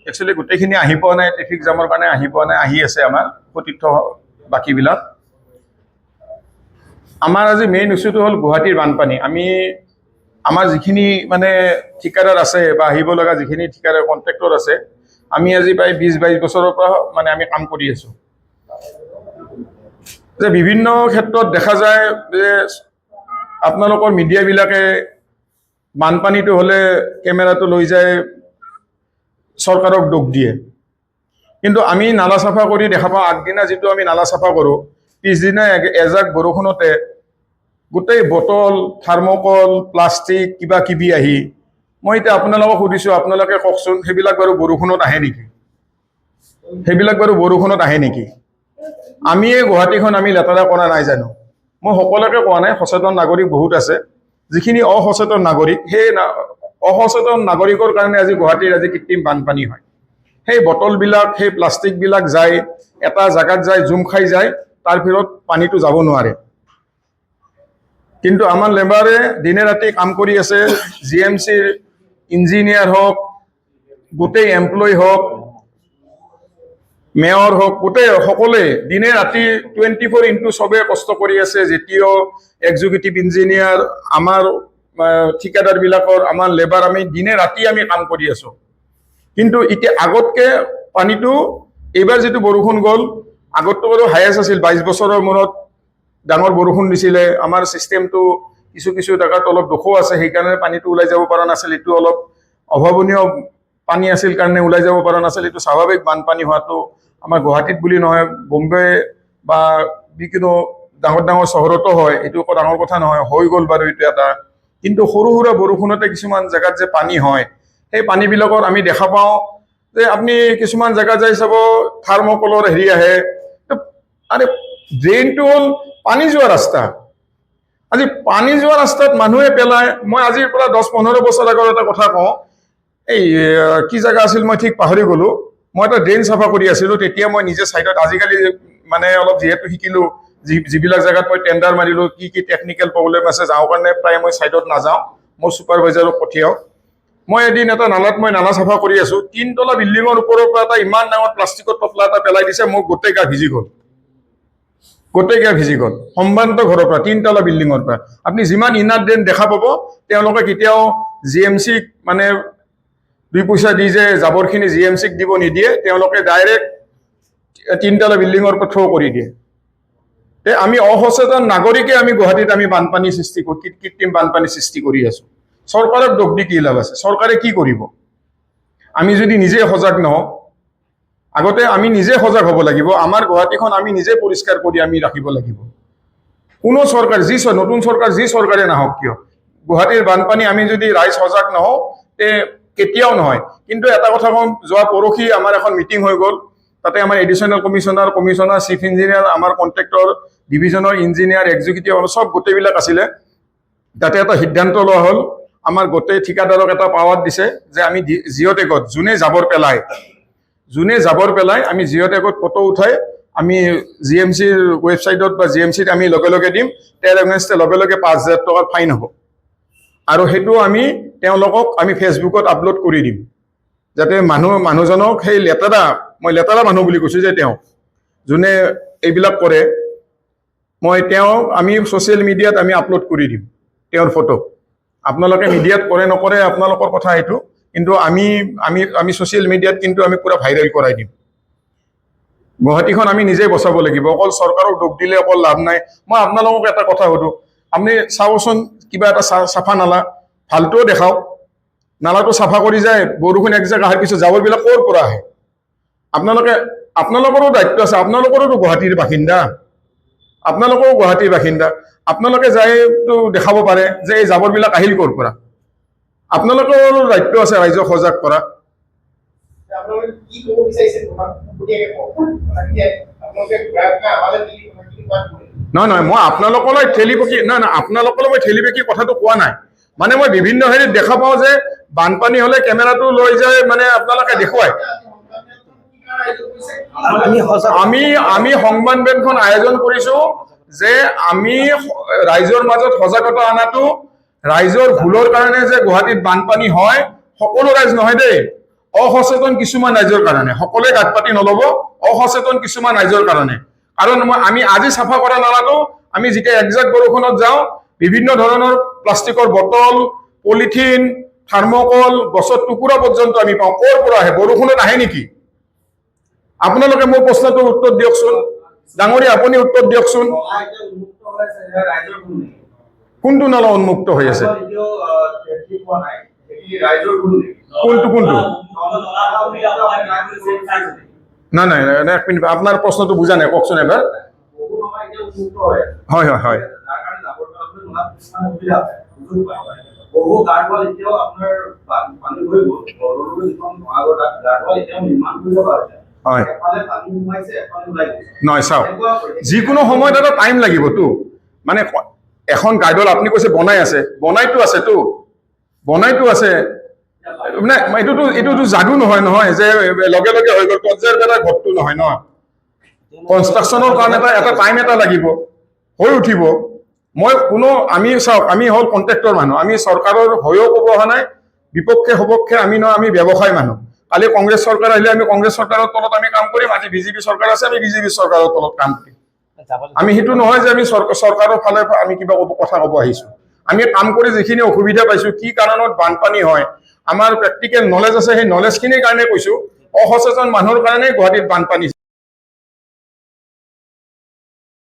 Actually গোটেইখিনি আহি পোৱা নাই, ট্ৰেফিক জামৰ কাৰণে আহি পোৱা নাই। আহি আছে আমাৰ সতীৰ্থ বাকীবিলাক। আমাৰ আজি মেইন ইছ্যুটো হ'ল গুৱাহাটীৰ বানপানী। আমি আমাৰ যিখিনি মানে ঠিকাদাৰ আছে বা আহিব লগা যিখিনি ঠিকাদাৰ, কণ্ট্ৰেক্টৰ আছে, আমি আজি প্ৰায় 20-22 বছৰৰ পৰা মানে আমি কাম কৰি আছোঁ যে বিভিন্ন ক্ষেত্ৰত দেখা যায় যে আপোনালোকৰ মিডিয়াবিলাকে বানপানীটো হ'লে কেমেৰাটো লৈ যায়, চৰকাৰক দোষ দিয়ে। কিন্তু আমি নালা চাফা কৰি দেখা পাওঁ, আগদিনা যিটো আমি নালা চাফা কৰোঁ, পিছদিনা এজাক বৰষুণতে গোটেই বটল, থাৰ্মকল, প্লাষ্টিক, কিবা কিবি আহি। মই এতিয়া আপোনালোকক সুধিছোঁ, আপোনালোকে কওকচোন, সেইবিলাক বাৰু বৰষুণত আহে নেকি? সেইবিলাক বাৰু বৰষুণত আহে নেকি? আমিয়ে গুৱাহাটীখন আমি লেতেৰা কৰা নাই জানো? মই সকলোকে কোৱা নাই, সচেতন নাগৰিক বহুত আছে। যিখিনি অসচেতন নাগৰিক, সেই অসচেতন নাগৰিকৰ কাৰণে আজি গুৱাহাটীৰ আজি কৃত্ৰিম বানপানী হয়। সেই বটলবিলাক, সেই প্লাষ্টিকবিলাক যায় এটা জেগাত যায় জুম খাই যায়, তাৰ ভিতৰত পানীটো যাব নোৱাৰে। কিন্তু আমাৰ লেবাৰে দিনে ৰাতি কাম কৰি আছে। জিএমচিৰ ইঞ্জিনিয়াৰ হওক, গোটেই এমপ্লয়ী হওক, মেয়ৰ হওক, গোটেই সকলোৱে দিনে ৰাতি 24x চবে কষ্ট কৰি আছে। যেতিয়াও এক্সিকিউটিভ ইঞ্জিনিয়াৰ, আমাৰ ঠিকাদাৰবিলাকৰ, আমাৰ লেবাৰ, আমি দিনে ৰাতি আমি কাম কৰি আছোঁ। কিন্তু এতিয়া আগতকে পানীটো এইবাৰ যিটো বৰষুণ গ'ল, আগততো বাৰু হায়েষ্ট আছিল, 22 বছৰৰ মূৰত ডাঙৰ বৰষুণ দিছিলে। আমাৰ ছিষ্টেমটো কিছু কিছু জেগাত অলপ দোষো আছে, সেইকাৰণে পানীটো ওলাই যাব পৰা নাছিল। এইটো অলপ অভাৱনীয় পানী আছিল কাৰণে ওলাই যাব পৰা নাছিল। এইটো স্বাভাৱিক। বানপানী হোৱাটো আমাৰ গুৱাহাটীত বুলি নহয়, বম্বে বা যিকোনো ডাঙৰ ডাঙৰ চহৰতো হয়। এইটো একো ডাঙৰ কথা নহয়, হৈ গ'ল বাৰু এইটো এটা। কিন্তু সৰু সুৰা বৰষুণতে কিছুমান জেগাত যে পানী হয়, সেই পানীবিলাকত আমি দেখা পাওঁ যে আপুনি কিছুমান জেগাত যাই চাব, থাৰ্মকলৰ হেৰি আহে। তো আৰে, ড্ৰেইনটো হ'ল পানী যোৱা ৰাস্তা। আজি পানী যোৱা ৰাস্তাত মানুহে পেলায়। মই আজিৰ পৰা 10-15 বছৰ আগৰ এটা কথা কওঁ। এই কি জেগা আছিল মই ঠিক পাহৰি গ'লো। মই এটা ড্ৰেইন চাফা কৰি আছিলোঁ। তেতিয়া মই নিজে ছাইডত, আজিকালি মানে অলপ যিহেতু শিকিলোঁ, যিবিলাক জেগাত মই টেণ্ডাৰ মাৰিলোঁ, কি কি টেকনিকেল প্ৰব্লেম আছে যাওঁ কাৰণে প্ৰায় মই ছাইডত নাযাওঁ, মোৰ ছুপাৰভাইজাৰক পঠিয়াওঁ। মই এদিন এটা নালাত মই নালা চাফা কৰি আছো, তিনতলা বিল্ডিঙৰ ওপৰৰ পৰা এটা ইমান ডাঙৰ প্লাষ্টিকৰ টপলা এটা পেলাই দিছে। মোৰ গোটেই গা ভিজি গ'ল, গোটেই গা ভিজি গ'ল। সম্ভ্ৰান্ত ঘৰৰ পৰা, তিনতলা বিল্ডিঙৰ পৰা। আপুনি যিমান ইনাৰ ড্ৰেইন দেখা পাব, তেওঁলোকে কেতিয়াও জিএমচিক মানে দুই পইচা দি যে জাবৰখিনি জিএমচিক দিব নিদিয়ে। তেওঁলোকে ডাইৰেক্ট তিনতলা বিল্ডিঙৰ পৰা থ্ৰ' কৰি দিয়ে। তে আমি অসচেতন নাগৰিকে আমি গুৱাহাটীত আমি বানপানী সৃষ্টি কৰি, কৃত্ৰিম বানপানী সৃষ্টি কৰি আছো। চৰকাৰক দোষ দি কি লাভ আছে? চৰকাৰে কি কৰিব, আমি যদি নিজে সজাগ নহওঁ? আগতে আমি নিজে সজাগ হ'ব লাগিব। আমাৰ গুৱাহাটীখন আমি নিজে পৰিষ্কাৰ কৰি আমি ৰাখিব লাগিব। কোনো চৰকাৰ, যি নতুন চৰকাৰ, যি চৰকাৰে নাহক কিয়, গুৱাহাটীৰ বানপানী আমি যদি ৰাইজ সজাগ নহওঁ, তে কেতিয়াও নহয়। কিন্তু এটা কথা কম, যোৱা পৰহি আমাৰ এখন মিটিং হৈ গ'ল। তাতে আমাৰ additional commissioner, commissioner, chief engineer, আমাৰ কণ্ট্ৰেক্টৰ ডিভিজনৰ ইঞ্জিনিয়াৰ, এক্সিকিউটিভ, চব গোটেইবিলাক আছিলে। তাতে এটা সিদ্ধান্ত লোৱা হ'ল। আমাৰ গোটেই ঠিকাদাৰক এটা পাৱাৰ দিছে যে আমি জিঅ' টেগত যোনে জাবৰ পেলায়, যোনে জাবৰ পেলাই, আমি জিঅ' টেগত ফটো উঠাই আমি জিএমচিৰ ৱেবছাইটত বা জিএমচিত আমি লগে লগে দিম। তেওঁৰ এগেইনষ্টে লগে লগে 5,000 টকাৰ ফাইন হ'ব আৰু সেইটো আমি তেওঁলোকক আমি ফেচবুকত আপলোড কৰি দিম, যাতে মানুহজনক, সেই লেতেৰা, মই লেতেৰা মানুহ বুলি কৈছোঁ যে তেওঁ যোনে এইবিলাক কৰে, মই তেওঁক আমি ছ'চিয়েল মিডিয়াত আমি আপলোড কৰি দিম তেওঁৰ ফটো। আপোনালোকে মিডিয়াত কৰে নকৰে আপোনালোকৰ কথা সেইটো, কিন্তু আমি আমি আমি ছ'চিয়েল মিডিয়াত কিন্তু আমি পুৰা ভাইৰেল কৰাই দিম। গুৱাহাটীখন আমি নিজে বচাব লাগিব। অকল চৰকাৰক দোষ দিলে অকল লাভ নাই। মই আপোনালোকক এটা কথা সুধো, আপুনি চাবচোন, কিবা এটা চাফা নালা, ভালটোও দেখাওক। নালাটো চাফা কৰি যায়, বৰষুণ একজাক অহাৰ পিছত জাবৰবিলাক ক'ৰ পৰা আহে? আপোনালোকৰো দায়িত্ব আছে। আপোনালোকৰোতো গুৱাহাটীৰ বাসিন্দা, আপোনালোকৰো গুৱাহাটীৰ বাসিন্দা। আপোনালোকে যাইতো দেখাব পাৰে যে এই জাবৰবিলাক আহিল ক'ৰ পৰা। আপোনালোকৰো দায়িত্ব আছে ৰাইজক সজাগ কৰা। আপোনালোকে কি ক'ব বিচাৰিছে, তোমাক পোনপটীয়াকে কওক। কথাখিনি আপোনালোকে ঘূৰাই ঘূৰাই আমালৈ দি কথাখিনি কোৱাত ভুল। নহয় নহয়, মই আপোনালোকলৈ ঠেলি পকি, নহয় নহয়, আপোনালোকলৈ মই ঠেলি পকি কথাটো কোৱা নাই। মানে মই বিভিন্ন হেৰিত দেখা পাওঁ যে বানপানী হলে কেমেৰাটো লৈ যায়, মানে আপোনালোকে দেখুৱায়। আমি সজাগ আমি আমি সংবাদ মেলখন আয়োজন কৰিছো যে আমি ৰাইজৰ মাজত সজাগতা অনাটো, ৰাইজৰ ভুলৰ কাৰণে যে গুৱাহাটীত বানপানী হয়, সকলো ৰাইজ নহয় দেই। অসচেতন কিছুমান ৰাইজৰ কাৰণে, সকলোৱে গাত পাতি নল'ব, অসচেতন কিছুমান ৰাইজৰ কাৰণে। কাৰণ আমি আজি চাফা কৰা নালাটো, আমি যেতিয়া একজাক বৰষুণত যাওঁ, বিভিন্ন ধৰণৰ প্লাষ্টিকৰ বটল, পলিথিন, থাৰ্মকল, গছৰ টুকুৰা পৰ্যন্ত আমি পাওঁ। ক'ৰ পৰা আহে? বৰষুণত আহে নেকি? আপোনালোকে মোৰ প্ৰশ্নটোৰ উত্তৰ দিয়কচোন। ডাঙৰীয়া, আপুনি উত্তৰ দিয়কচোন। নলা এতিয়া উন্মুক্ত হৈ আছে, সেয়া ৰাইজৰ ভুল নেকি? কোনটো নলা উন্মুক্ত হৈ আছে? এতিয়াও ঠিক হোৱা নাই, সেইখিনি ৰাইজৰ ভুল নেকি? কোনটো কোনটো? নাই নাই নাই, এক মিনিট, আপোনাৰ প্ৰশ্নটো বুজা নাই, কওকচোন এবাৰ। বহু নলা এতিয়া উন্মুক্ত হৈ আছে। হয় হয় হয় যাৰ কাৰণে জাবৰ পেলাবলৈ নলাত কিছুমান সুবিধা হয়, সুযোগ পায়। বহু গাৰ্ডৱাল এতিয়াও আপোনাৰ পানী হৈ গ'ল। বৰদলৈ যিখন ভঙাগড়, তাত গাৰ্ডৱাল এতিয়াও নিৰ্মাণ কৰি থকা হৈছে। এফালে পানী সোমাইছে, এফালে ওলাই গৈছে। নহয়, চাওক, এনেকুৱা পৰিস্থিতি। যিকোনো সময়ত এটা টাইম লাগিবতো। মানে এখন গাৰ্ডৱাল আপুনি কৈছে বনাই আছে, বনাইতো আছেতো, বনাইতো আছে। মানে এইটোতো যাদু নহয় নহয় যে লগে লগে হৈ গ'ল, পৰ্যায়ৰ বেলাৰ ঘৰটো নহয় নহয়। কনষ্ট্ৰাকশ্যনৰ কাৰণে এটা টাইম এটা লাগিব, হৈ উঠিব। মই কোনো আমি চাওক, আমি হ'ল কণ্ট্ৰেক্টৰ মানুহ, আমি চৰকাৰৰ হৈও ক'ব অহা নাই, বিপক্ষে সপক্ষে আমি নহয়, আমি ব্যৱসায় মানুহ। কালি কংগ্ৰেছ চৰকাৰ আহিলে আমি কংগ্ৰেছ চৰকাৰৰ তলত আমি কাম কৰিম, আজি বিজেপি চৰকাৰ আছে, আমি বিজেপি চৰকাৰৰ তলত কাম কৰিম। আমি সেইটো নহয় যে আমি চৰকাৰৰ ফালে আমি কিবা কথা ক'ব আহিছো। আমি কাম কৰি যিখিনি অসুবিধা পাইছো, কি কাৰণত বানপানী হয়, আমাৰ প্ৰেক্টিকেল নলেজ আছে, সেই নলেজখিনিৰ কাৰণে কৈছো। অসচেতন মানুহৰ কাৰণে গুৱাহাটীত বানপানী